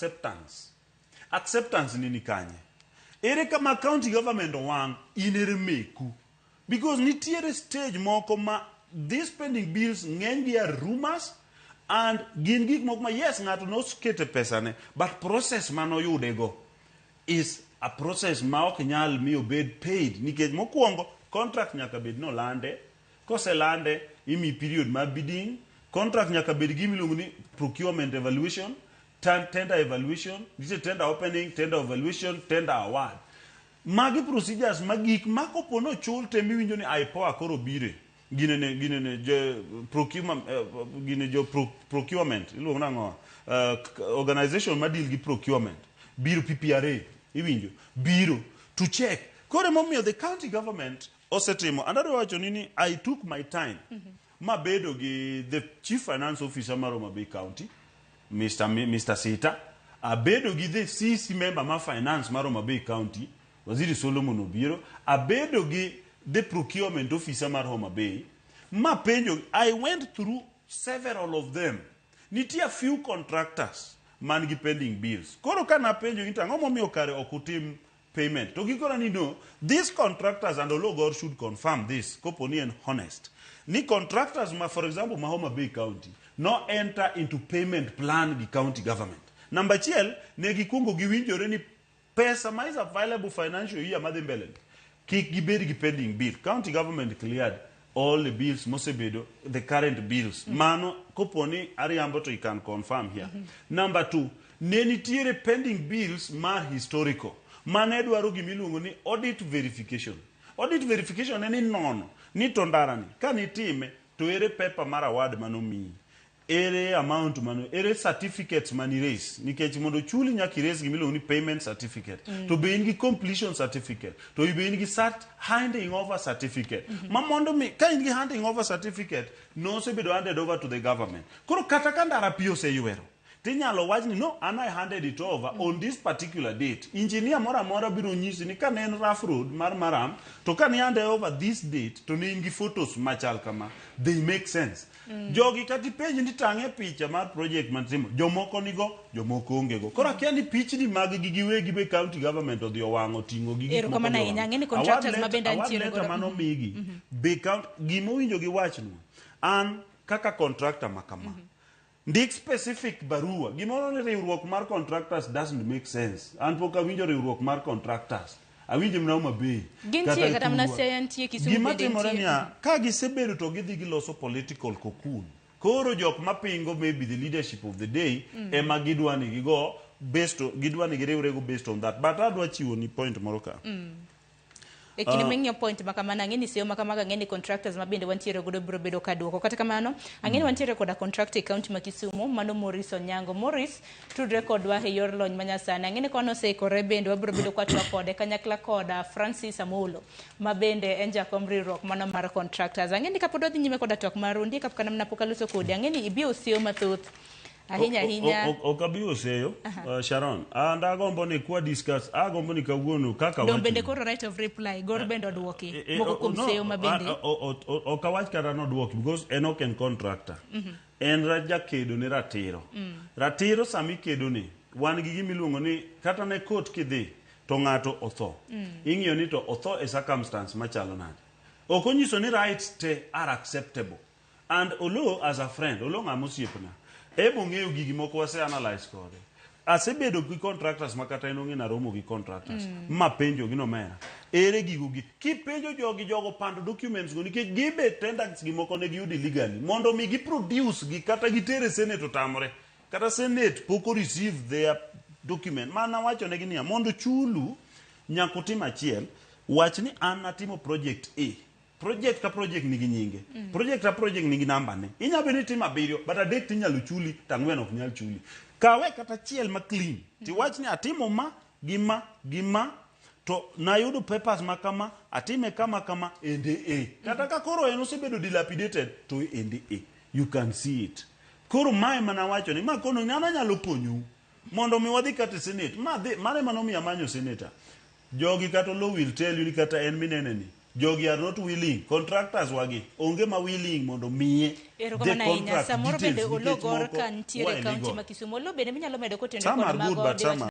Acceptance. Acceptance ni ni kanye? Ere kama county government owang' in ere meku? Because nitiere stage moko ma these pending bills ng'eny gi are rumors and gin gik moko ma yes, ng'ato noskete pesane, but process manoyudego is a process ma ok nyal miyo bed paid, nikech mokwongo contract nyaka bed nolande. Koselande, imi period mar bidding. Contract nyaka bed gima iluongo ni procurement evaluation, tender evaluation. Nitie tender opening, tender evaluation, tender award. Magi procedures ma gik ma kopo nochul te miwinjo ni IPOA koro bire ginene ginene je procurement, gine jo procurement iluongo nang'o, organization ma deal gi procurement biro, PPRA iwinjo biro to check. Koro emomiyo the county government osetimo, and adwa wacho ni I took my time mabedo gi the chief finance officer mar Homa Bay County, Mr. Sita, abedo gi the CC member ma finance mar Homa Bay County, Waziri Solomon Obiero, abedo gi the procurement officer mar Homa Bay, ma penjo. I went through several of them. Nitie a few contractors man gi pending bills. Koro ka napenjo gi to ang'o momiyo kare ok utim payment, to gikona ni no, these contractors, and Ologor should confirm this kopo ni en honest, ni contractors ma, for example, ma Homa Bay County no enter into payment plan gi county government. Number achiel, ne gikwongo giwinjore ni pesa ma is available financial year madhi mbele ni kik gibed gi pending bill. County government cleared all the bills mosebedo, the current bills. Mano kopo ni ariambo to you can confirm here. Number two, ne nitiere pending bills mar historical mane dwaro gimiluongo ni audit verification. Audit verification en ni nono ni to ndarani ka nitime to ere paper mar award manomiyi, ere amount mano, ere certificates mani raise, nikech mondo chuli nyaka iraise gimiluongo ni payment certificate. To be in gi completion certificate, to be in gi cert handing over certificate, ma mondo mi ka in gi handing over certificate nosebedo handed over to the government. Koro kata ka ndara pi oseywero, tinyalo wach ni no, an I handed it over on this particular date. Engineer moro amora biro nyisi ni ka ne en rough road mar maram to ka ni handed over this date to ne in gi photos machal kama, they make sense. Jogi kata ipenj ni tang'e picha mar project matimo, jomoko nigo, jomoko onge go. Koro akia ni pichni mag gi giwegi be county government odhi owang'o ting'o gi gik moko. Erokamano odhi ahinya. owang'o. Ang'e ni contractors ma bende Award antiere letter godo. manomigi be count gimowinjo giwachnwa. An kaka contractor ma kama, ndik specific barua. Gimoro ni riwruok mar contractors doesn't make sense. An pok awinjo riwruok mar contractors, awinjo mana Homa Bay. Gintie kata mana Thurwa. Siaya nitie, Kisumu Gima bende timore nitie. niya, ka gisebedo to gidhi giloso political cocoon. Koro jok mapingo maybe the leadership of the day ema gidwa ni gigo based on, gidwa ni giriwrego based on that. But adwa chiwo ni point moro ka. E kinde ming'iyo point ma kamano, ang'e ni seyo ma kamago, ang'e ni contractors ma bende wantiere godo biro bedo ka duoko. Kata kamano, ang'e ni wantiere koda contractor e county ma Kisumu, mano Morris Onyango. Morris tudre kodwa e yor lony manyasani. Ang'e ni kono oseikore bende wabiro bedo kwatwa kode kanyakla koda Francis Amolo ma bende en jakom riwruok mano mar contractors. Ang'e ni kapod wadhi nyime koda twak mar Ondiek kapok mana pok aloso kodi, ang'e ni ibiyo seyo mathoth ahinya ahinya. Ok abi oseyo, Sharon, and agombo ni kwa discuss, agombo ni kawuono kaka Dong bende wachoni. Koro right of reply gor bende oduoki moko kuom no, seyo ma bende ok awach kata nodwoki because en ok en contractor, en jakedo ne ratiro. Ratiro sama ikedo ni wan gi gima iluongo ni kata ne court kidhi to ng'ato otho, ing'iyo ni to otho e circumstance machalo nade. Ok onyiso ni rights te are acceptable. And Olo as a friend, Olo ng'ama osiepna ema ong'eyo gigi moko wase analyze kode. Asebedo gi contractors ma kata en ong'e naromo gi contractors ma penjo gi nomera ere gigo gi kipenjo jogi, jogo pando documents go nikech gibe tenders gi moko ne giyudo illegally mondo mi giproduce gi kata gitere Senate otamore, kata Senate pok o receive their document. Mana wacho negi niya, mondo chulu nyaka utim achiel, wach ni an natimo project A. Project ka project nigi nyinge, project ka project nigi namba ne. Inyalo bedo ni itimo abiriyo, but adek tinyalo chuli to ang'wen ok nyal chuli. Kawe kata achiel ma clean tiwach ni atimo ma gi ma gi ma to nayudo papers ma kama, atime kama kama ende e kata ka koro en osebedo dilapidated to ende e you can see it. Koro mae mana wacho ni ma kono an anyalo konyou mondo mi wadhi kata e Senate ma dhi. Mano ema nomiyo amanyo senator. Jogi kata Oloo will tell you ni kata en minene ni Jogi are not willing. Contractors wagi onge ma willing mondo miye the Erokamano ahinya. contract Samoro bende details Oloo nikech Gor moko ka nitiere wa e kaunti illegal. ma Kisumu. Oloo bende minyalo medo kotenore Some kod are good mago but diwach some are